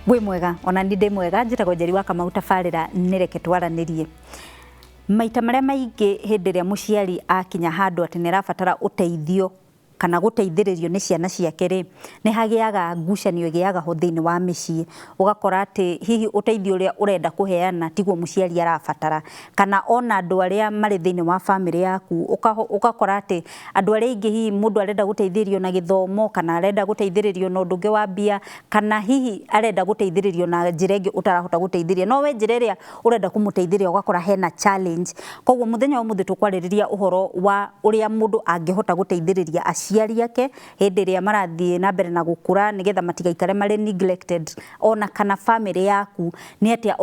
Wĩ mwega? Ona ni ndĩ mwega. Njĩtagwo Njeri wa Kamau. Tabarĩra nĩ Reke Twaranĩrie. Maita marĩa maingĩ, hĩndĩ ĩrĩa mũciari akinya handũ atĩ nĩ arabatara ũteithio kana gũteithĩrĩrio nĩ ciana ciake rĩ, nĩ hagĩaga ngucanio ĩgĩaga ho thĩinĩ wa mĩciĩ. Ũgakora atĩ hihi ũteithio ũrĩa ũrenda kũheana tiguo mũciari arabatara, kana ona andũ arĩa marĩ thĩinĩ wa bamĩrĩ yaku, ũgakora atĩ andũ arĩa aingĩ, hihi mũndũ arenda gũteithĩrĩrio na gĩthomo, kana arenda gũteithĩrĩrio na ũndũ ũngĩ wa mbia, kana hihi arenda gũteithĩrĩrio na njĩra ĩngĩ ũtarahota gũteithĩrĩria, no we njĩra ĩrĩa ũrenda kũmũteithĩrĩria ũgakora hena challenge. Koguo mũthenya wa ũmũthĩ tũkwarĩrĩria ũhoro wa ũrĩa mũndũ angĩhota gũteithĩrĩria aciari ake hĩndĩ ĩrĩa marathiĩ na mbere na gũkũra, nĩgetha matigaikare marĩ neglected, ona kana bamĩrĩ yaku nĩ atĩa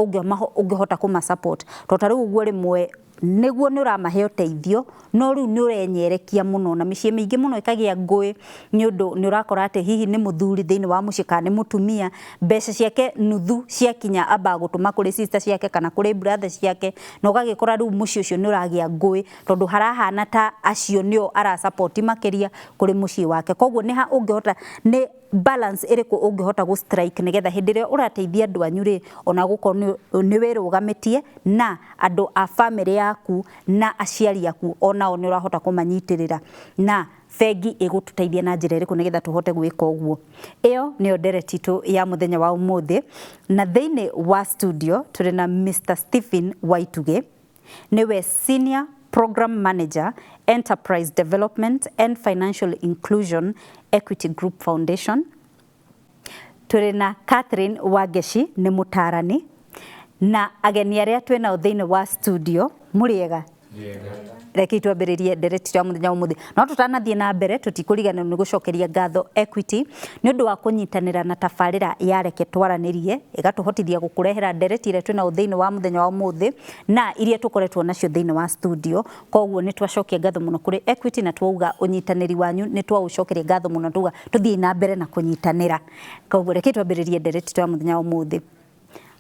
ũngĩhota kũma support. Tondũ ta rĩu ũguo, rĩmwe nĩguo nĩ ũramahe ũteithio, no rĩu nĩ ũrenyerekia mũno, na mĩciĩ mĩingĩ mũno ĩkagĩa ngũĩ, nĩ ũndũ nĩ ũrakora atĩ hihi nĩ mũthuri thĩinĩ wa mũciĩ kana nĩ mũtumia, mbeca ciake nuthu ciakinya ambaga gũtũma kũrĩ sister ciake kana kũrĩ brother ciake, na ũgagĩkora rĩu mũciĩ ũcio nĩ ũragĩa ngũĩ, tondũ harahana ta acio nĩo arasupport makĩria kũrĩ mũciĩ wake. Koguo nĩ ha ũngĩhota, nĩ balance ĩrĩkũ ũngĩhota gũ strike, nĩgetha hĩndĩ ĩrĩa ũrateithia andũ anyu rĩ, ona gũkorwo nĩ wĩrũgamĩtie na andũ a bamĩrĩ yaku na aciari aku, onao nĩ ũrahota kũmanyitĩrĩra, na bengi ĩgũtũteithia na njĩra ĩrĩkũ nĩgetha tũhote gwĩka ũguo? Ĩyo nĩyo ndereti itũ ya mũthenya wa ũmũthĩ. Na thĩinĩ wa studio tũrĩ na Mr Stephen Waitugĩ, nĩwe Senior Program Manager, Enterprise Development and Financial Inclusion, Equity Group Foundation. Tũrĩ na Catherine Wangeci, nĩ mũtaarani, na ageni arĩa twĩ nao thĩinĩ wa studio. Mũrĩega? Reke twambĩrĩrie ndereti ya mũthenya wa ũmũthĩ, no tũtanathiĩ na mbere, tũtikũriganĩrwo nĩ gũcokeria ngatho Equity nĩ ũndũ wa kũnyitanĩra na tabarĩra ya Reke Twaranĩrie, ĩgatũhotithia gũkũrehera ndereti ĩrĩa twĩnayo thĩinĩ wa mũthenya wa ũmũthĩ na iria tũkoretwo nacio thĩinĩ wa studio. Koguo nĩ twacokia ngatho mũno kũrĩ Equity, na twauga ũnyitanĩri wanyu nĩ twaũcokeria ngatho mũno, tuga tũthiĩ na mbere na kũnyitanĩra. Koguo reke twambĩrĩrie ndereti ya mũthenya wa ũmũthĩ.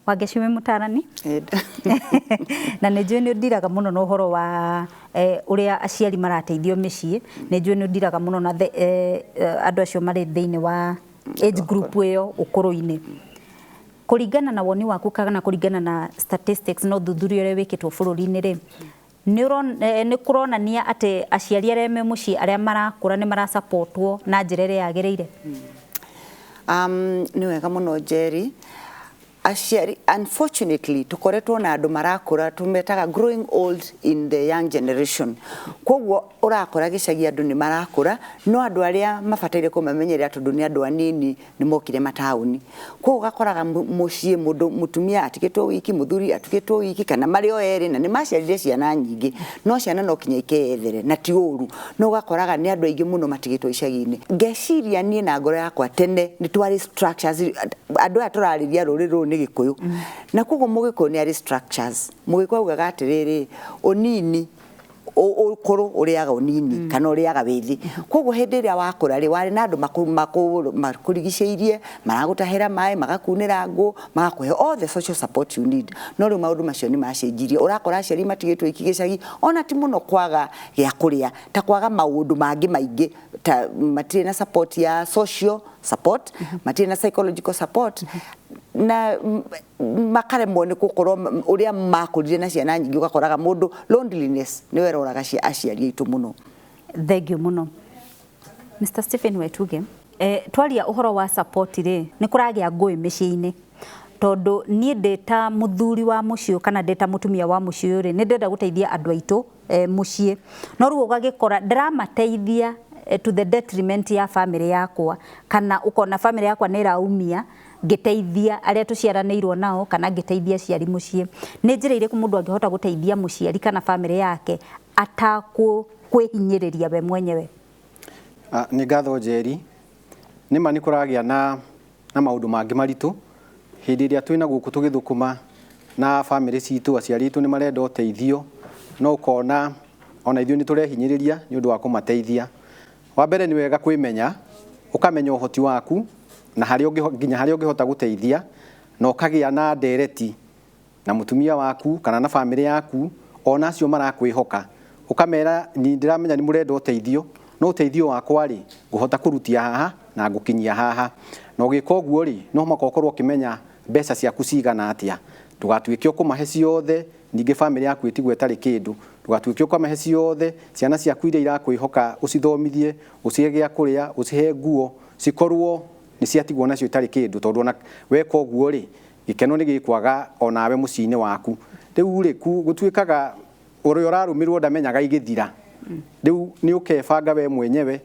Wangeci, wĩ mũtarani na nĩ njũĩ nĩ ũndiraga mũno na ũhoro wa ũrĩa aciari marateithio mĩciĩ. Nĩ njũĩ nĩ ũndiraga mũno na andũ acio marĩ thĩinĩ wa age group ĩyo ũkũrũ-inĩ. Kũringana na woni waku kana kũringana na statistics na ũthuthuria ũrĩa wĩkĩtwo bũrũri-inĩ rĩ, nĩ kũronania atĩ aciari arĩa me mũciĩ arĩa marakũra nĩ marasupportwo na njĩra ĩrĩa yagĩrĩire? Nĩ wega mũno, Njeri. Aciari, unfortunately, tũkoretwo na andũ marakũra, tũmetaga growing old in the young generation. Koguo ũrakora gĩcagi andũ nĩ marakũra, no andũ arĩa mabataire kũmamenyerera, tondũ nĩ andũ anini, nĩ mokire mataũni. Koguo ũgakoraga mũciĩ mũndũ mũtumia atigĩtwo wiki, mũthuri atigĩtwo wiki, kana marĩ o erĩ, na nĩ maciarire ciana nyingĩ, no ciana no kinya ikeyethere, na ti ũru, no ũgakoraga nĩ andũ aingĩ mũno matigĩtwo icagi-inĩ. Ngeciria niĩ na ngoro yakwa, tene nĩ twarĩ structures. Andũ aya tũrarĩria, rũrĩrĩ rũrũ nĩ Gĩkũyũ, na koguo Mũgĩkũyũ nĩ arĩ structures. Mũgĩkũyũ augaga atĩrĩrĩ, ũnini ũkũrũ ũrĩaga ũnini kana ũrĩaga wĩthĩ. Koguo hĩndĩ ĩrĩa wakũra rĩ, warĩ na andũ makũrigicĩirie, maragũtahĩra maĩ, magakunĩra ngũ, magakũhe all the social support you need. No rĩu maũndũ macio nĩ macenjirie. Ũrakora aciari matigĩtwo iki gĩcagi, ona ti mũno kwaga gĩa kũrĩa, ta kwaga maũndũ mangĩ maingĩ, ta matirĩ na support ya social support, matirĩ na psychological support, na makaremwo nĩ gũkorwo ũrĩa makũrire na ciana nyingĩ. Ũgakoraga mũndũ loneliness nĩwe ĩroraga aciari aitũ mũno. Thank you mũno, Mr Stephen Wetuge. Twaria ũhoro wa support rĩ, nĩ kũragĩa ngũĩ mĩciĩ-inĩ, tondũ niĩ ndĩ ta mũthuri wa mũciĩ kana ndĩ ta mũtumia wa mũciĩ ũyũ rĩ, nĩ ndĩrenda gũteithia andũ aitũ mũciĩ, no rĩu ũgagĩkora ndĩramateithia to the detriment ya family yakwa, kana ũkona family yakwa nĩ ĩraumia ngĩteithia arĩa tũciaranĩirwo nao kana ngĩteithia aciari mũciĩ. Nĩ njĩra irĩkũ mũndũ angĩhota gũteithia mũciari kana family yake atakũ kwĩhinyĩrĩria we mwenyewe? Ah, nĩ ngatho, Njeri. Nĩ ma nĩ kũragĩa na maũndũ mangĩ maritũ hĩndĩ ĩrĩa twĩna gũkũ tũgĩthũkũma na bamĩrĩ citũ. Aciari aitũ nĩ marenda ũteithio, no ũkona ona ithuĩ nĩ tũrehinyĩrĩria nĩ ũndũ wa kũmateithia. Wa mbere, nĩ wega kwĩmenya, ũkamenya ũhoti waku na harĩa nginya harĩa ũngĩhota gũteithia, na ũkagĩa na ndereti na mũtumia waku kana na bamĩrĩ yaku, ona acio marakwĩhoka, ũkamera, "Ni ndĩramenya nĩ mũrenda ũteithio, no ũteithio wakwa rĩ, ngũhota kũrutia haha na ngũkinyia haha." Na ũgĩka ũguo rĩ, no mũhaka ũkorwo ũkĩmenya Mbeca ciaku cigana atĩa, ndũgatuĩke ũkũmahe ciothe, ningĩ bamĩrĩ yaku ĩtigwo ĩtarĩ kĩndũ. Ndũgatuĩke ũkamahe ciothe, ciana ciaku iria irakwĩhoka ũcithomithie, ũcihe gĩa kũrĩa, ũcihe nguo, cikorwo nĩ ciatigwo nacio itarĩ kĩndũ, tondũ ona weka ũguo rĩ, gĩkeno nĩ gĩkwaga onawe mũciĩ-inĩ waku. Rĩu rĩ, gũtuĩkaga ũrĩa ũrarũmĩrwo ndamenyaga igĩthira. Rĩu nĩ ũkebanga we mwenyewe,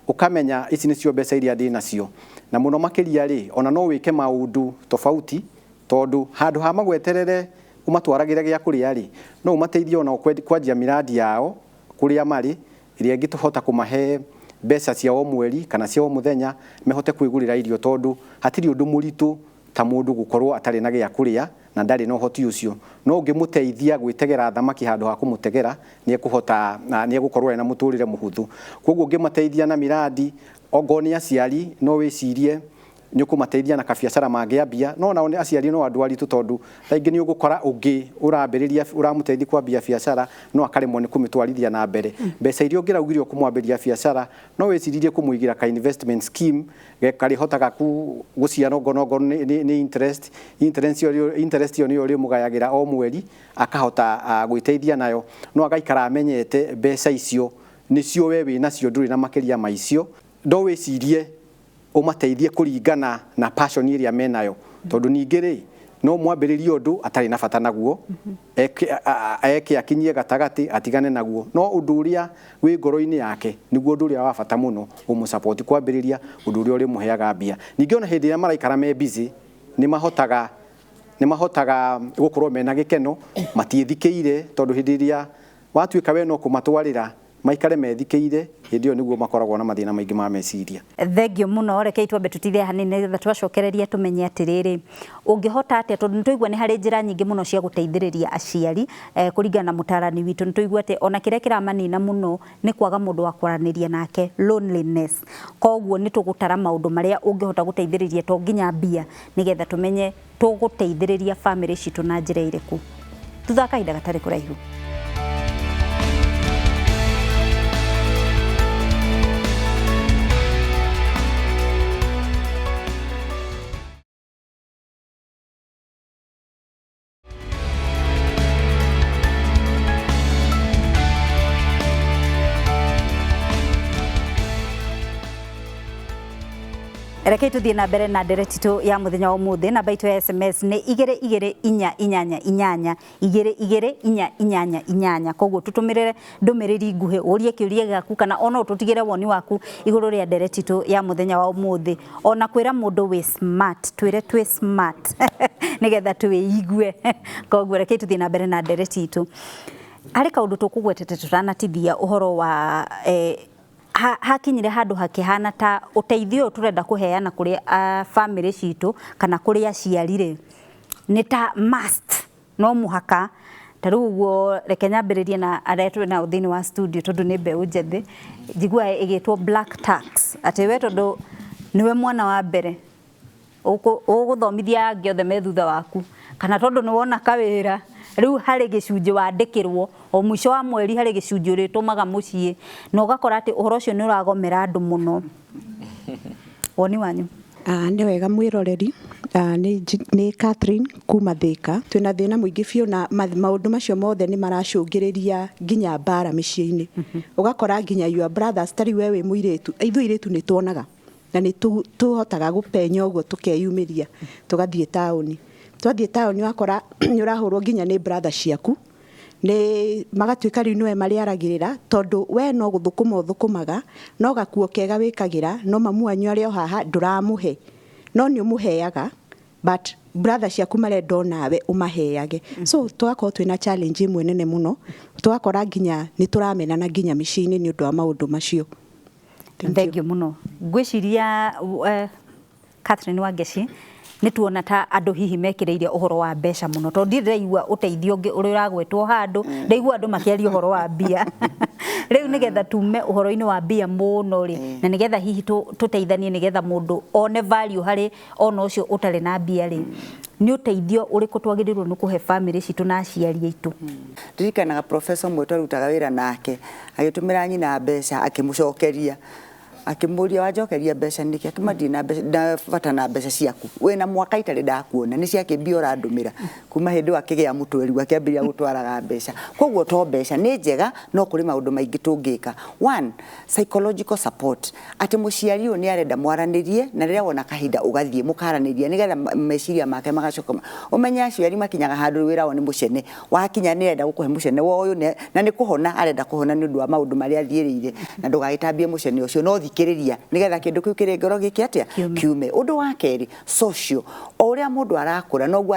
ũkamenya ici nĩcio mbeca iria ndĩ nacio. Na mũno makĩria rĩ, ona no wĩke maũndũ tofauti, tondũ handũ ha magweterere ũmatwaragĩre gĩa kũrĩa rĩ, no ũmateithie ona kwanjia miradi yao kũrĩa marĩ, ĩrĩa ĩngĩhota kũmahe mbeca cia o mweri kana cia o mũthenya, mehote kwĩgũrĩra irio, tondũ hatirĩ ũndũ mũritũ ta mũndũ gũkorwo atarĩ na gĩa kũrĩa na ndarĩ na ũhoti ũcio. No ũngĩmũteithia gwĩtegera thamaki handũ ha kũmũtegera, nĩ ekũhota, nĩ egũkorwo ena mũtũrĩre mũhũthũ. Koguo ũngĩmateithia na miradi, ongorwo nĩ aciari, no wĩcirie nĩ ũkũmateithia na kabiacara mangĩambia. No nao nĩ aciari no andũ aritũ, tondũ rĩngĩ nĩ ũgũkora ũngĩ ũrambĩrĩria, ũramũteithia kwambia biacara, no akaremwo nĩ kũmĩtwarithia na mbere. Mbeca iria ũngĩraugire ũkũmwambĩria biacara, no wĩciririe kũmũigĩra ka investment scheme karĩhotaga gũciara okorwo nĩ interest, interest ĩyo, interest ĩyo nĩyo ũrĩmũgayagĩra o mweri, akahota gwĩteithia nayo, no agaikara amenyete mbeca icio nĩcio we wĩ nacio, ndũrĩ na makĩria ma icio. No wĩcirie ũmateithie kũringana na passion ĩrĩa menayo, tondũ ningĩ rĩ, no mwambĩrĩrie ũndũ atarĩ na bata naguo, eke akinyie gatagatĩ atigane naguo, no ũndũ ũrĩa wĩ ngoro-inĩ yake nĩguo ũndũ ũrĩa wa bata mũno, ũmũsupport kwambĩrĩria ũndũ ũrĩa ũrĩmũheaga mbia. Ningĩ ona hĩndĩ ĩrĩa maraikara me busy, nĩ mahotaga gũkorwo mena gĩkeno, matiĩthikĩire, tondũ hĩndĩ ĩrĩa watuĩka we no kũmatwarĩra maikare methikĩire, hĩndĩ ĩyo nĩguo makoragwo na mathĩna maingĩ ma meciria. Thengio mũno. Rekei twambe tũtithie hanini nĩgetha twacokereria tũmenye atĩrĩrĩ, ũngĩhota atĩa, tondũ nĩtũigua nĩ harĩ njĩra nyingĩ mũno cia gũteithĩrĩria aciari. Kũringana na mũtarani witũ, nĩtũigua atĩ ona kĩrĩa kĩramanina mũno nĩ kwaga mũndũ wa kwaranĩria nake, loneliness. Koguo nĩ tũgũtara maũndũ marĩa ũngĩhota gũteithĩrĩria, to nginya mbia, nĩgetha tũmenye tũgũteithĩrĩria bamĩrĩ citũ na njĩra ĩrĩkũ thutha wa kahinda gatarĩ kũraihu. Rekei tuthiĩ na mbere na ndereti itũ ya mũthenya wa ũmũthĩ. Namba itũ ya SMS nĩ 22488, 22488. Koguo tũtũmĩrĩre ndũmĩrĩri nguhĩ, ũrie kĩũria gĩaku, kana ona ũtũtigĩre woni waku igũrũ rĩa ndereti itũ ya mũthenya wa ũmũthĩ. Ona kwĩra mũndũ wĩ smart, twĩre twĩ smart nĩgetha twĩigue. Koguo rekei tuthiĩ na mbere na ndereti itũ. Harĩ kaũndũ tũkũgwetete tũtanatithia ũhoro wa hakinyire handũ hakĩhana ta ũteithio ũyũ tũrenda kũheana kũrĩ bamĩrĩ citũ kana kũrĩ aciari rĩ, nĩ ta must, no mũhaka. Ta rĩu ũguo, reke nyambĩrĩrie na arĩa twĩ nao thĩinĩ wa studio, tondũ nĩ mbeũ njĩthĩ. Njiguaga ĩgĩtwo black tax, atĩ we tondũ nĩwe mwana wa mbere, ũgũthomithia angĩ othe me thutha waku, kana tondũ nĩ wona kawĩra, rĩu harĩ gĩcunjĩ wandĩkĩrwo o mũico wa mweri, harĩ gĩcunjĩ ũrĩtũmaga mũciĩ, na ũgakora atĩ ũhoro ũcio nĩ ũragomera andũ mũno. Woni wanyu? Nĩ wega mwĩroreri. Nĩ Catherine kuma Thĩka. Twĩna thĩna mũingĩ biũ na maũndũ macio mothe nĩ maracũngĩrĩria nginya mbara mĩciĩ-inĩ. Ũgakora nginya your brothers, tarĩu we wĩ mũirĩtu, ithuĩ airĩtu nĩ tuonaga na nĩ tũhotaga gũpenya ũguo, tũkeyumĩria tũgathiĩ taũni. Twathiĩ taũni, wakora nĩ ũrahũrwo nginya nĩ brother ciaku, nĩ magatuĩka rĩu nĩwe marĩaragĩrĩra, tondũ we no gũthũkũma ũthũkũmaga, no gakuo kega wĩkagĩra, no mamu wanyu arĩ o haha ndũramũhe, no nĩ ũmũheaga, but brother ciaku marenda onawe ũmaheage. So tũgakorwo twĩna challenge ĩmwe nene mũno, tũgakora nginya nĩ tũramenana nginya mĩciĩ-inĩ nĩ ũndũ wa maũndũ macio. Thank you. Thengio mũno. Ngwĩciria Catherine Wangeci, nĩ tuona ta andũ hihi mekĩrĩire ũhoro wa mbeca mũno, tondũ ndirĩ ndĩraigua ũteithio ũngĩ ũrĩa ũragwetwo handũ, ndaigua andũ makĩaria ũhoro wa mbia. Rĩu nĩgetha tume ũhoro-inĩ wa mbia mũno rĩ, na nĩgetha hihi tũteithanie, nĩgetha mũndũ one value harĩ ona ũcio ũtarĩ na mbia rĩ, nĩ ũteithio ũrĩkũ twagĩrĩirwo nĩ kũhe bamĩrĩ citũ na aciari aitũ? Ndirikanaga professor ũmwe twarutaga wĩra nake, agĩtũmĩra nyina mbeca, akĩmũcokeria. Akĩmũria wanjokeria mbeca nĩkĩ? Akĩmwĩra ndirĩ na mbeca, ndabata na mbeca ciaku. Wĩna mwaka itarĩ ndakuona, nĩ ciakĩ mbia ũrandũmĩra. Kuma hĩndĩ ĩyo akĩgĩa mũtwe rĩu akĩambĩrĩria gũtwaraga mbeca. Koguo to mbeca nĩ njega, no kũrĩ maũndũ maingĩ tũngĩka. One, psychological support. Atĩ mũciari ũyũ nĩ arenda mwaranĩrie, na rĩrĩa wona kahinda ũgathiĩ mũkaranĩria nĩgetha meciria make magacoka. Ũmenye aciari makinyaga handũ wĩra wao nĩ mũcene. Wakinya nĩ arenda gũkũhe mũcene wa ũyũ, na nĩ kũhona arenda kũhona nĩ ũndũ wa maũndũ marĩa athiĩrĩire, na ndũgagĩtambie mũcene ũcio, no thikĩrĩria nĩgetha kĩndũ kĩu kĩrĩ ngoro gĩke atĩa? Kiume. Ũndũ wa kerĩ, social. O ũrĩa mũndũ arakũra noguo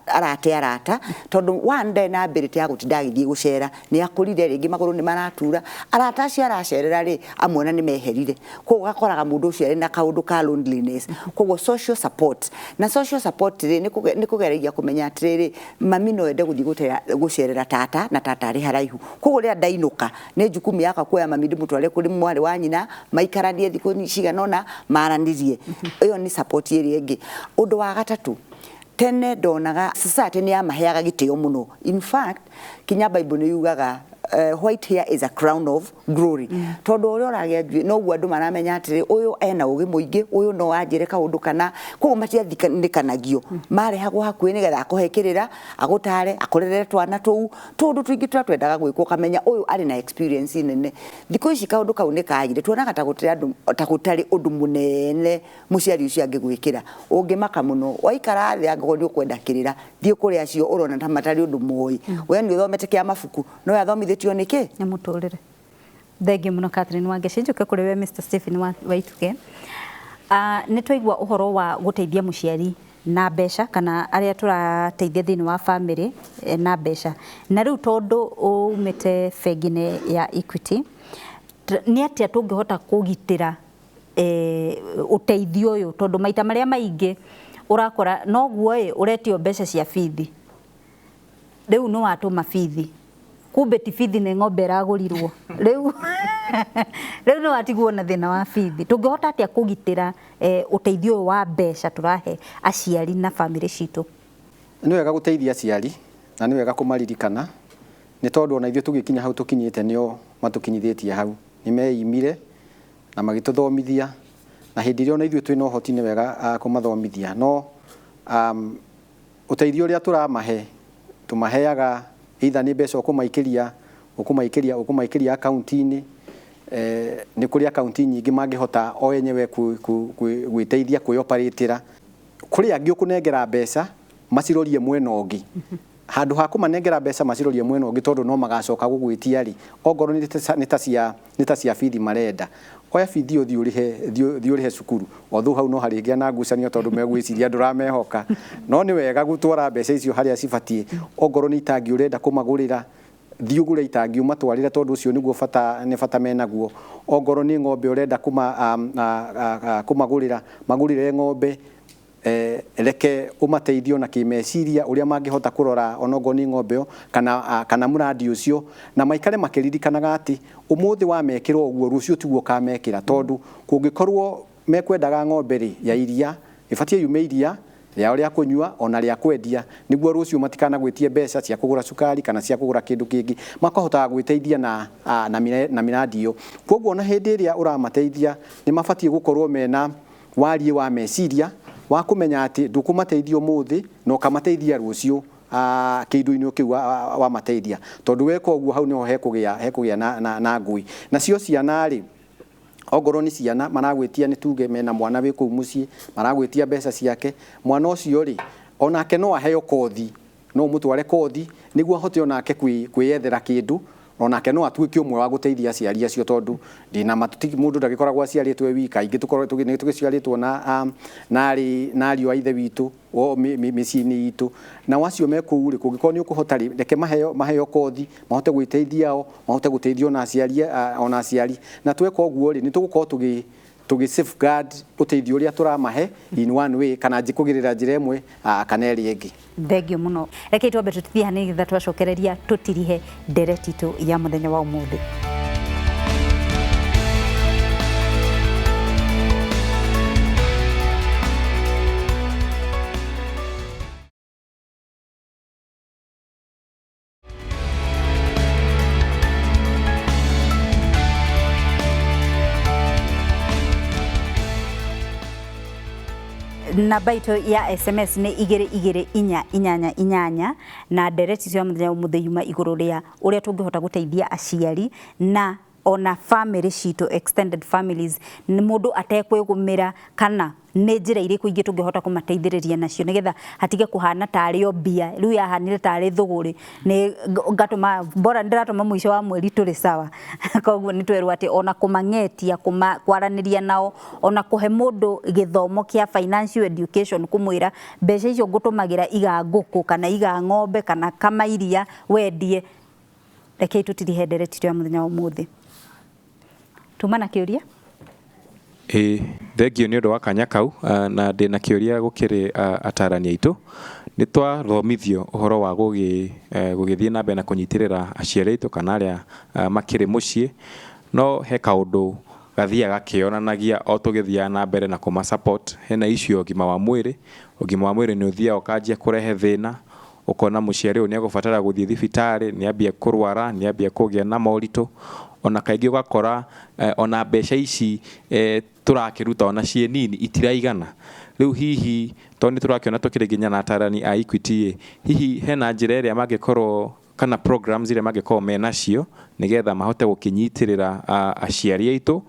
arate arata, tondũ one ndarĩ na ability ya gũtinda agĩthiĩ gũcera, nĩ akũrire rĩngĩ magũrũ nĩ maratura, arata acio aracerera rĩ, amwe ona nĩ meherire. Koguo ũgakoraga mũndũ ũcio arĩ na kaũndũ ka loneliness. Koguo social support. Na social support rĩ, nĩ kũgeragia kũmenya atĩrĩrĩ, mami no ende gũthiĩ gũcerera tata, na tata arĩ haraihu. Koguo rĩrĩa ndainũka, nĩ jukumu yakwa kuoya mami ndĩmũtware kũrĩ mwarĩ wa nyina, maikaranie thikũ cigana ũna, maranĩrie. Ĩyo nĩ support ĩrĩa ĩngĩ. Ũndũ wa gatatũ, tene ndonaga society nĩ yamaheaga gĩtĩo mũno. In fact, kinya Bible nĩ yugaga white hair is a crown of glory. Tondũ ũrĩa ũragĩa njuĩrĩ noguo andũ maramenya atĩrĩ, ũyũ ena ũgĩ mũingĩ, ũyũ no anjĩre kaũndũ kana, koguo matiathikanĩkanagio. Marehagwo hakuhĩ nĩgetha akũhe kĩrĩra, agũtare, akũrerere twana tũu, tũndũ tũingĩ tũrĩa twendaga gwĩkwo, ũkamenya ũyũ arĩ na experience nene. Thikũ ici kaũndũ kau nĩ kagire, tuonaga ta gũtirĩ andũ, ta gũtarĩ ũndũ mũnene mũciari ũcio angĩgwĩkĩra. Ũngĩmaka mũno, waikara thĩ angĩkorwo nĩ ũkwenda kĩrĩra, thiĩ kũrĩ acio ũrona ta matarĩ ũndũ moĩ. We nĩ ũthomete kĩa mabuku, no athomithĩtio nĩ kĩ? Nĩ mũtũrĩre. Thengiũ mũno Catherine Wangeci. Njoke kũrĩ we Mr. Stephen Waituge. Nĩ twaigua ũhoro wa gũteithia mũciari na mbeca, kana arĩa tũrateithia thĩinĩ wa family na mbeca. Na rĩu tondũ umĩte bengi-inĩ ya Equity, nĩ atĩa tũngĩhota kũgitĩra ũteithio ũyũ, tondũ maita marĩa maingĩ ũrakora noguo ĩ ũretio mbeca cia bithi, rĩu nĩ watũma bithi, kumbe ti bithi nĩ ng'ombe ĩragũrirwo, rĩu rĩu nĩ watigwo na thĩna wa bithi. Tũngĩhota atĩa kũgitĩra ũteithio ũyũ wa mbeca tũrahe aciari na family citũ? Nĩ wega gũteithia aciari na nĩ wega kũmaririkana, nĩ tondũ ona ithuĩ tũgĩkinya hau tũkinyĩte nĩo matũkinyithĩtie hau. Nĩ meimire na magĩtũthomithia, na hĩndĩ ĩrĩa ona ithuĩ twĩna ũhoti nĩ wega kũmathomithia. No ũteithio ũrĩa tũramahe, tũmaheaga either nĩ mbeca ũkũmaikĩria, ũkũmaikĩria, ũkũmaikĩria akaunti-inĩ. Nĩ kũrĩ akaunti nyingĩ mangĩhota o enyewe gwĩteithia kwĩoparĩtĩra. Kũrĩ angĩ ũkũnengera mbeca macirorie mwena ũngĩ. Handũ ha kũmanengera mbeca macirorie mwena ũngĩ, tondũ no magacoka gũgwĩtia rĩ, ongorwo nĩ ta cia bithi marenda, oya bithi ũthiĩ ũrĩhe, thiĩ ũrĩhe cukuru. Although hau no harĩgĩa na ngucanio tondũ megwĩciria ndũramehoka, no nĩ wega gũtwara mbeca icio harĩa cibatiĩ. Ongorwo nĩ itangi ũrenda kũmagũrĩra, thiĩ ũgũre itangi ũmatwarĩre, tondũ ũcio nĩguo bata, nĩ bata menaguo. Ongorwo nĩ ng'ombe ũrenda kũmagũrĩra, magũrĩre ng'ombe. Reke ũmateithie na kĩmeciria ũrĩa mangĩhota kũrora onokorwo nĩ ng'ombe ĩyo kana mũrandi ũcio, na maikare makĩririkanaga atĩ ũmũthĩ wamekĩra ũguo, rũciũ tiguo ũkamekĩra. Tondũ kũngĩkorwo mekwendaga ng'ombe rĩ ya iria, ĩbatiĩ yume iria rĩao rĩa kũnyua ona rĩa kwendia, nĩguo rũciũ matikanagwĩtie mbeca cia kũgũra cukari kana cia kũgũra kĩndũ kĩngĩ, makahotaga gwĩteithia na mĩrandi ĩyo. Koguo ona hĩndĩ ĩrĩa ũramateithia nĩ mabatiĩ gũkorwo mena wariĩ wa meciria wa kũmenya atĩ ndũkũmateithia ũmũthĩ na ũkamateithia rũciũ kĩndũ-inĩ kĩu wamateithia, tondũ weka ũguo hau nĩho hekũgĩa na ngũĩ. Nacio ciana rĩ, ongorwo nĩ ciana maragwĩtia, nĩ tuge mena mwana wĩ kũu mũciĩ, maragwĩtia mbeca ciake, mwana ũcio rĩ onake no aheo kothi, no ũmũtware kothi nĩguo ahote onake kwĩyethera kĩndũ, onake no atuĩke ũmwe wa gũteithia aciari acio, tondũ ndĩna mũndũ ndagĩkoragwo aciarĩtwo e wika, aingĩ nĩ tũgĩciarĩtwo na ariũ a ithe witũ mĩciĩ-inĩ itũ. Nao acio me kũu rĩ, kũngĩkorwo nĩ ũkũhota rĩ, reke maheo kothi, mahote gwĩteithia o, mahote gũteithia ona aciari. Na tweka ũguo rĩ, nĩ tũgũkorwo tũgĩ safeguard ũteithio ũrĩa tũramahe in one way, kana kũgerera njĩra ĩmwe kana ĩrĩa ĩngĩ. Thengiũ mũno. Reke twambe tũthiĩ hanini nĩgetha twacokereria tũtirihe ndereti itũ ya mũthenya wa ũmũthĩ. Namba itũ ya SMS nĩ 22488 na ndereti cia mũthenya ũmũthĩ yuma igũrũ rĩa ũrĩa tũngĩhota gũteithia aciari na ona family citũ, extended families, nĩ mũndũ atekwĩgũmĩra, kana nĩ njĩra irĩkũ ingĩ tũngĩhota kũmateithĩrĩria nacio nĩgetha hatige kũhana tarĩ o mbia rĩu yahanire tarĩ thũgũrĩ. Nĩ ngatũma bora ndĩratũma mũico wa mweri tũrĩ sawa. Koguo nĩ twerwo atĩ ona kũmang'etia, kwaranĩria nao, ona kũhe mũndũ gĩthomo kĩa financial education, kũmwĩra mbeca icio ngũtũmagĩra iga ngũkũ kana iga ng'ombe kana kama iria wendie. Rekei tũtirihe ndereti ya mũthenya wa ũmũthĩ. Tuma na kĩũria. Ĩĩ, thengio nĩ ũndũ wa kanya kau, na ndĩna kĩũria gũkĩrĩ atarani aitũ. Nĩ twathomithio ũhoro wa gũgĩthiĩ na mbere na kũnyitĩrĩra aciari aitũ kana arĩa makĩrĩ mũciĩ, no he kaũndũ gathiaga gakĩonanagia o tũgĩthiaga na mbere na kũma support. Hena issue ya ũgima wa mwĩrĩ. Ũgima wa mwĩrĩ nĩ ũthiaga ũkanjia kũrehe thĩna, ũkona mũciari ũyũ nĩ egũbatara gũthiĩ thibitarĩ, nĩ ambia kũrwara, nĩ ambia kũgĩa na moritũ. Ona kaingĩ ũgakora ona mbeca ici tũrakĩruta ona ciĩ nini itiraigana. Rĩu hihi tondũ nĩ tũrakĩona tũkĩrĩ nginya na atarani a Equity ĩ, hihi hena njĩra ĩrĩa mangĩkorwo kana programs iria mangĩkorwo menacio nĩgetha mahote gũkĩnyitĩrĩra aciari aitũ,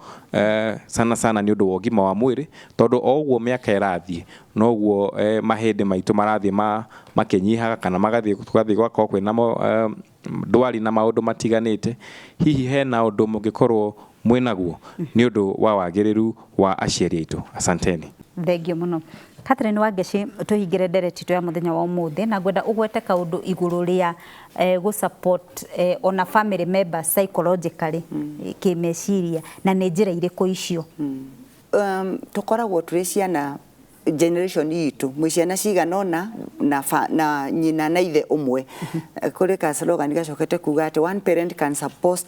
sana sana nĩ ũndũ wa ũgima wa mwĩrĩ, tondũ o ũguo mĩaka ĩrathiĩ noguo mahĩndĩ maitũ marathiĩ makĩnyihaga kana magathiĩ tũgathiĩ gũgakorwo kwĩna ndwari na maũndũ matiganĩte. Hihi hena ũndũ mũngĩkorwo mwĩnaguo nĩ ũndũ wa wagĩrĩru wa aciari aitũ? Asanteni. Thengio mũno, Catherine Wangeci. Tũhingĩre ndereti itũ ya mũthenya wa ũmũthĩ na ngwenda ũgwete kaũndũ igũrũ rĩa gũ support ona family members psychologically, kĩmeciria, na nĩ njĩra irĩkũ icio? Tũkoragwo tũrĩ ciana generation itũ mwĩ ciana cigana ũna na, na nyina na ithe ũmwe. Kũrĩ ka slogan gacokete kuga atĩ one parent can support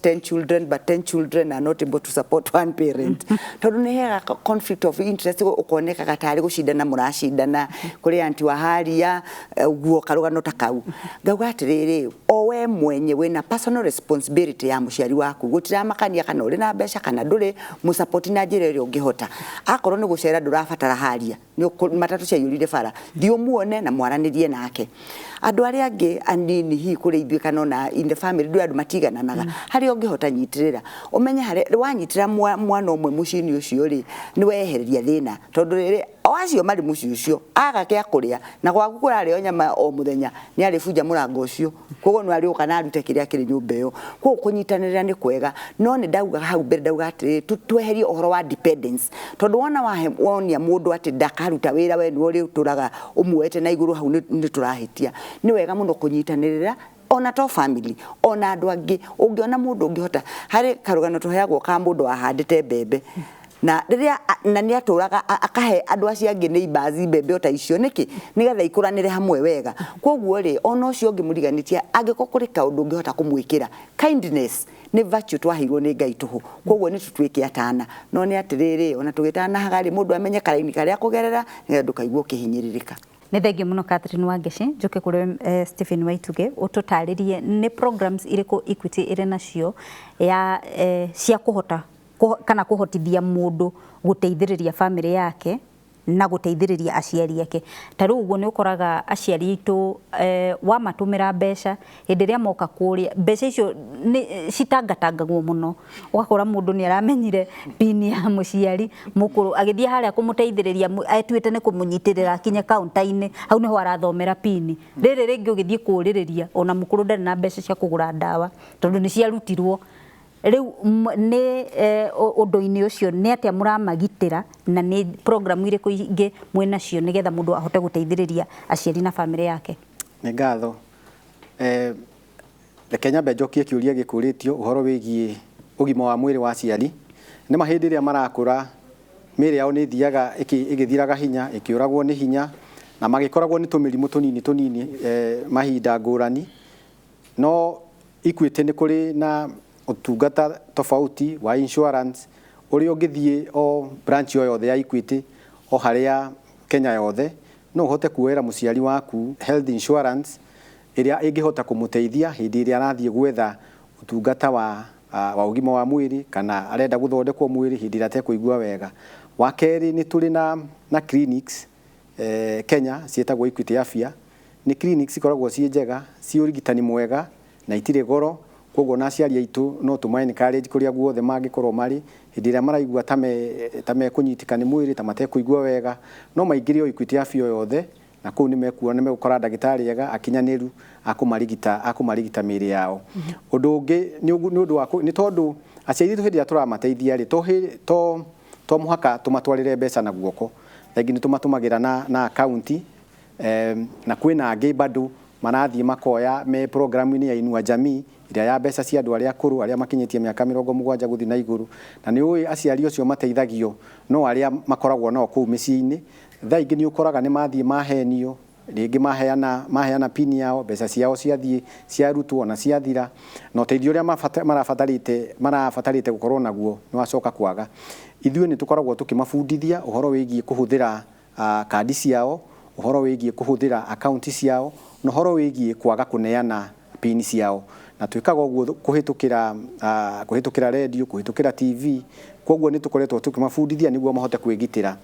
10 children, but 10 children are not able to support one parent, tondu nĩ hega conflict of interest, ũkonekaga tarĩ gũcindana mũracindana kũrĩ anti wa haria ũguo karũgano ta kau. Ngauga atĩrĩrĩ, o we mwenye wĩna personal responsibility ya mũciari waku, gũtiramakania kana ũrĩ na mbeca kana ndũrĩ, mũsupport na njĩra ĩrĩa ũngĩhota. Akorwo nĩ gũcera ndũrabatara haria nĩ matatũ ciaiyũrire bara, thiĩ ũmuone na mwaranĩrie nake. Andũ arĩa angĩ anini hihi kũrĩ ithuĩ kana ona in the family ndũrĩ andũ matigananaga, harĩa ũngĩhota nyitĩrĩra, ũmenye harĩa wanyitĩra mwana ũmwe mũciĩ-inĩ ũcio rĩ, nĩ wehereria thĩna, tondũ rĩrĩ o acio marĩ mũciĩ ũcio aga kĩa kũrĩa na gwaku kũrarĩo nyama o mũthenya, nĩ arĩbunja mũrango ũcio, koguo nĩ arĩũka na arute kĩrĩa kĩrĩ nyũmba ĩyo. Koguo kũnyitanĩra nĩ kwega, no nĩ ndauga hau mbere, ndauga atĩrĩrĩ, tweherie ũhoro wa dependence, tondũ wona wonia mũndũ atĩ ndakaruta wĩra, we nĩwe ũrĩtũraga ũmuoete na igũrũ, hau nĩ tũrahĩtia. Nĩ wega mũno kũnyitanĩrĩra, ona to family, ona andũ angĩ. Ũngĩona mũndũ ũngĩhota, harĩ karũgano tũheagwo ka mũndũ wahandĩte mbembe na rĩrĩa na nĩ atũraga akahe andũ acio angĩ neighbors mbembe o ta icio, nĩkĩ? Nĩgetha ikũranĩre hamwe wega. Koguo rĩ, ona ũcio ũngĩ mũriganĩtie, angĩkorwo kũrĩ kaũndũ ũngĩhota kũmwĩkĩra, kindness nĩ virtue twaheirwo nĩ Ngai tũhũ, koguo nĩ tũtuĩke atana. No nĩ atĩrĩrĩ, ona tũgĩtanahaga rĩ, mũndũ amenye karaini karĩa kũgerera nĩgetha ndũkaigue ũkĩhinyĩrĩrĩka. Nĩ thengio mũno, Catherine Wangeci. Njoke kũrĩ Stephen Waituge, ũtũtarĩrie nĩ programs irĩkũ Equity ĩrĩ nacio ya cia kũhota kana kũhotithia mũndũ gũteithĩrĩria family yake na gũteithĩrĩria aciari ake. Ta rĩu ũguo nĩ ũkoraga aciari aitũ, wamatũmĩra mbeca, hĩndĩ ĩrĩa moka kũrĩa mbeca icio nĩ citangatangagwo mũno, ũgakora mũndũ nĩ aramenyire pin ya mũciari mũkũrũ, agĩthiĩ harĩa kũmũteithĩrĩria, etuĩte nĩ kũmũnyitĩrĩra akinye kaunta-inĩ, hau nĩho arathomera pin. Rĩrĩ rĩngĩ ũgĩthiĩ kũrĩrĩria, ona mũkũrũ ndarĩ na mbeca cia kũgũra ndawa tondũ nĩ ciarutirwo. Rĩu nĩ ũndũ-inĩ ũcio nĩ atĩa mũramagitĩra, na nĩ programu irĩkũ ingĩ mwĩnacio nĩgetha mũndũ ahote gũteithĩrĩria aciari na bamĩrĩ yake? Nĩ ngatho. Reke nyambe njokie kĩũria gĩkũrĩtio ũhoro wĩgiĩ ũgima wa mwĩrĩ wa aciari. Nĩ ma hĩndĩ ĩrĩa marakũra mĩĩrĩ yao nĩ ĩthiaga ĩgĩthiraga hinya, ĩkĩũragwo nĩ hinya, na magĩkoragwo nĩ tũmĩrimũ tũnini tũnini mahinda ngũrani. No Equity nĩ kũrĩ na ũtungata tofauti wa insurance ũrĩa ũngĩthiĩ o branch o yothe ya Equity o harĩa Kenya yothe, no ũhote kuoera mũciari waku health insurance ĩrĩa ĩngĩhota kũmũteithia hĩndĩ ĩrĩa arathiĩ gwetha ũtungata wa wa ũgima wa mwĩrĩ kana arenda gũthondekwo mwĩrĩ hĩndĩ ĩrĩa atekũigua wega. Wa kerĩ, nĩ tũrĩ na clinics Kenya ciĩtagwo Equity Afya. Nĩ clinics cikoragwo ciĩ njega, ciĩ ũrigitani mwega na itirĩ goro. Koguo na aciari aitũ no tũma encourage kũrĩa guothe mangĩkorwo marĩ, hĩndĩ ĩrĩa maraigua ta mekũnyitĩka nĩ mwĩrĩ, ta matekũigua wega, no maingĩre o Equity Afya o yothe, na kũu nĩ mekuona, nĩ megũkora ndagĩtarĩ ega akinyanĩru akũmarigita mĩĩrĩ yao. Ũndũ ũngĩ nĩ ũndũ wa nĩ tondũ aciari aitũ hĩndĩ ĩrĩa tũramateithia rĩ, to mũhaka tũmatwarĩre mbeca na guoko. Thaingĩ nĩ tũmatũmagĩra na akaunti, na kwĩna angĩ bado marathiĩ makoya me programu-inĩ ya Inua Jamii ĩrĩa ya mbeca cia andũ arĩa akũrũ, arĩa makinyĩtie mĩaka 70 gũthiĩ na igũrũ. Na nĩ ũĩ aciari acio mateithagio no arĩa makoragwo nao kũu mĩciĩ-inĩ. Thaa ingĩ nĩ ũkoraga nĩ mathiĩ mahenio, rĩngĩ maheana pin yao, mbeca ciao ciathiĩ ciarutwo na ciathira, na ũteithio ũrĩa marabatarĩte gũkorwo naguo nĩ wacoka kwaga. Ithuĩ nĩ tũkoragwo tũkĩmabundithia ũhoro wĩgiĩ kũhũthĩra kandi ciao, ũhoro wĩgiĩ kũhũthĩra akaunti ciao, na ũhoro wĩgiĩ kwaga kũneana pin ciao. Na twĩkaga ũguo kũhĩtũkĩra radio, kũhĩtũkĩra TV. Koguo nĩ tũkoretwo tũkĩmabundithia nĩguo mahote kwĩgitĩra.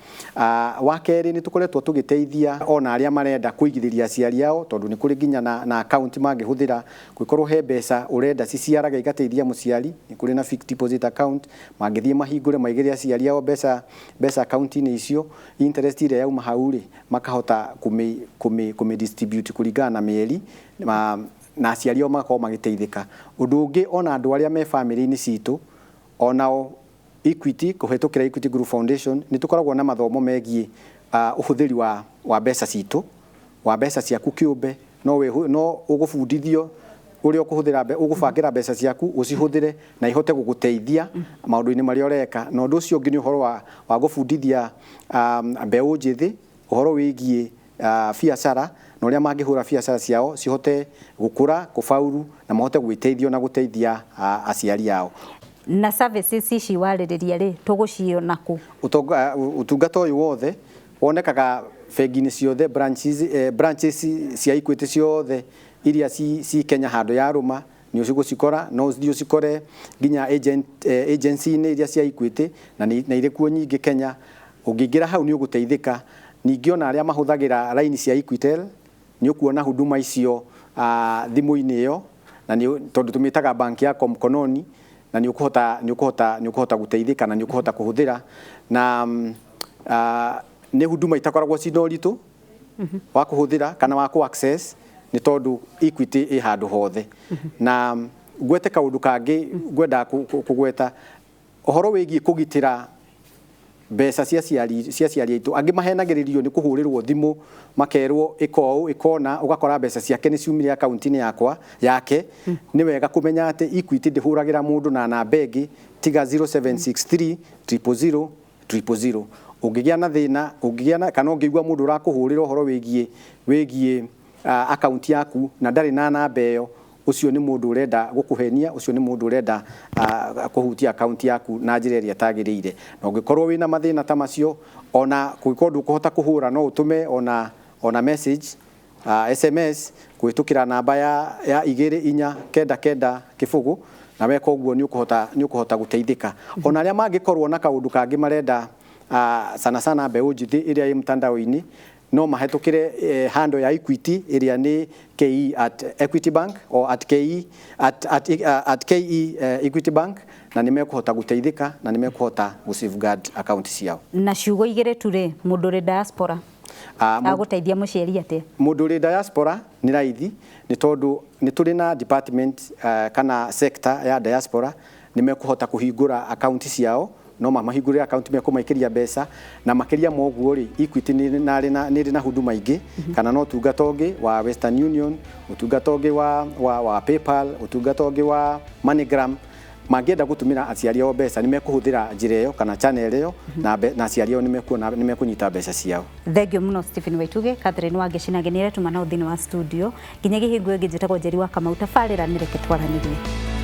Wa kerĩ, nĩ tũkoretwo tũgĩteithia ona arĩa marenda kũigithĩria aciari ao, tondũ nĩ kũrĩ nginya na akaunti mangĩhũthĩra. Kũngĩkorwo he mbeca ũrenda ciciarage igateithia mũciari, nĩ kũrĩ na fixed deposit account, mangĩthiĩ mahingũre maigĩre aciari ao mbeca akaunti-inĩ icio, interest ĩrĩa yauma hau rĩ, makahota kũmĩ distribute kũringana na mĩeri, na aciari ao magakorwo magĩteithĩka. Ũndũ ũngĩ, ona andũ arĩa me bamĩrĩ-inĩ citũ, onao Equity, kũhĩtũkĩra Equity Group Foundation, nĩ tũkoragwo na mathomo megiĩ ũhũthĩri wa mbeca citũ, wa mbeca ciaku kĩũmbe. No ũgũbundithio ũrĩa ũkũhũthĩra, ũgũbangĩra mbeca ciaku, ũcihũthĩre na ihote gũgũteithia maũndũ-inĩ marĩa ũreka. Na ũndũ ũcio ũngĩ nĩ ũhoro wa gũbundithia mbeũ njĩthĩ ũhoro wĩgiĩ biacara na ũrĩa mangĩhũra biacara ciao cihote gũkũra, kũbauru, na mahote gwĩteithia na gũteithia aciari ao. Na services ici warĩrĩria rĩ, tũgũciona kũ? Ũtungata ũyũ wothe wonekaga bengi-inĩ ciothe, branches cia Equity ciothe iria ci Kenya handũ yarũma nĩ ũgũcikora. No ũthiĩ ũcikore nginya agency-inĩ iria cia Equity, na irĩ kuo nyingĩ Kenya. Ũngĩingĩra hau nĩ ũgũteithĩka. Ningĩ ona arĩa mahũthagĩra raini cia Equitel, nĩ ũkuona huduma icio thimũ-inĩ ĩyo, na nĩ tondũ tũmĩtaga bank yako mkononi, na nĩ ũkũhota gũteithĩka na nĩ ũkũhota kũhũthĩra, na nĩ huduma itakoragwo cina ũritũ wa kũhũthĩra kana wa kũ access, nĩ tondũ Equity ĩ handũ hothe. Na ngwete kaũndũ kangĩ ngwendaga kũgweta, ũhoro wĩgiĩ kũgitĩra mbeca cia aciari aitũ. Angĩ mahenagĩrĩrio nĩ kũhũrĩrwo thimũ, makerwo ĩka ũũ, ĩkona, ũgakora mbeca ciake nĩ ciumire akaunti-inĩ yakwa yake. Nĩ wega kũmenya atĩ Equity ndĩhũragĩra mũndũ na namba ĩngĩ tiga 0763 000 000. Ũngĩgĩa na thĩna, ũngĩgĩa na kana ũngĩigua mũndũ ũrakũhũrĩra ũhoro wĩgiĩ akaunti yaku na ndarĩ na namba ĩyo, ũcio nĩ mũndũ ũrenda gũkũhenia, ũcio nĩ mũndũ ũrenda kũhutia akaunti yaku na njĩra ĩrĩa ĩtagĩrĩire. Na ũngĩkorwo wĩna mathĩna ta macio, ona kũngĩkorwo ndũkũhota kũhũra, no ũtũme ona message, SMS kũhĩtũkĩra namba ya 24990, na weka ũguo nĩ ũkũhota gũteithĩka. Ona arĩa mangĩkorwo na kaũndũ kangĩ marenda, sana sana mbeũ njĩthĩ ĩrĩa ĩ mtandao-inĩ, no mahĩtũkĩre handle ya Equity ĩrĩa nĩ ke@equitybank o at ke Equity Bank, na nĩ mekũhota gũteithĩka na nĩ mekũhota gũ safeguard account ciao. Na ciugo igĩrĩ tu rĩ, mũndũ ũrĩ diaspora agũteithia mũciari atĩa? Mũndũ ũrĩ diaspora nĩ raithi, nĩ tondũ nĩ tũrĩ na department kana sector ya diaspora. Nĩ mekũhota kũhingũra account ciao, no mamahingũrĩre account mekũmaikĩria mbeca. Na makĩria ma ũguo rĩ, Equity nĩ ĩrĩ na huduma ingĩ kana na ũtungata ũngĩ wa Western Union, ũtungata ũngĩ wa PayPal, ũtungata ũngĩ wa MoneyGram. Mangĩenda gũtũmĩra aciari ao mbeca, nĩ mekũhũthĩra njĩra ĩyo kana channel ĩyo, na aciari ao nĩ mekuona, nĩ mekũnyita mbeca ciao. Thengio mũno, Stephen Waituge. Catherine Wangeci na nĩ aretuma nao thĩinĩ wa studio. Nginya hingo ĩngĩ, njĩtagwo Njeri wa Kamau. Tabarĩra nĩ Reke Twaranĩrie.